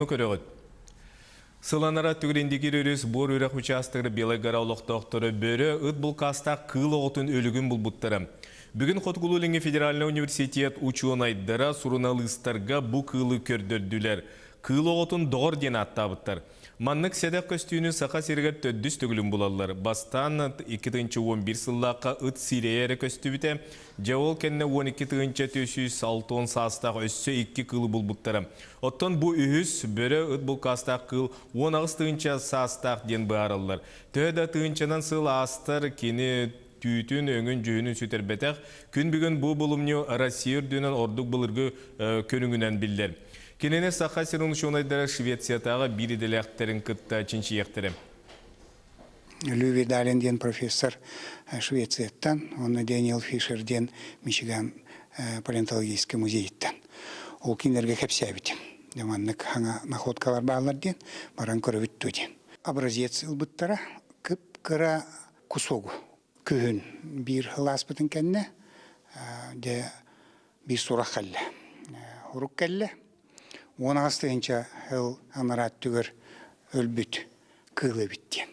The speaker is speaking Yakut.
Көрөҕүт. Сыланара Түгриндигир өрүс Буор үрэх учаастагар Белай Гора олохтоохторо бөрө ыт булкаастаах кыыл оҕотун өлүгүн булбуттара. Бүгүн Хотугулуу-Илиҥҥи федеральнай университет учуонайдара суруналыыстарга бу кыылы көрдөрдүлэр. Кыыл оҕотун доҕор диэн ааттаабыттар. Маннык сэдэх көстүүнү Саха сиригэр төрдүс төгүлүн булаллар. Бастаан 2011 сыллаахха ыт сирэйэ эрэ көстүбүтэ. Дьэ ол кэннэ 12 360 саастаах өссө икки кыылы булбуттара. Оттон бу үһүс бөрө ыт булкаастаах кыыл 18 тыһыынча саастаах диэн быһаараллар. Төһө да тыһыынчанан сыл аастар, кини түүтүн, өҥүн-дьүһүнүн сүтэрбэтэх. Күн бүгүн бу булумньу Россия үрдүнэн ордук былыргы көрүҥүнэн биллэр. Кинини Саха сирин учуонайдара Швециятааҕы биир идэлээхтэрин кытта чинчийиэхтэрэ. Лю Видалин диэн профессор Швецияттан, уонна Дэниел Фишер диэн Мичиган палеонтологическай музейыттан. Ол кинилэргэ кэпсээбитим. Дьэ маннык хаҥа находкалар бааллар диэн, баран көрөбүт дуо диэн. Образец ылбыттара кып-кыра кусогу. Күһүн биир сыл кэннэ дьэ биир сурах кэллэ. Урук кэллэ. 18 тыһыынча сыл анараа өттүгэр өлбүт кыыл эбит диэн.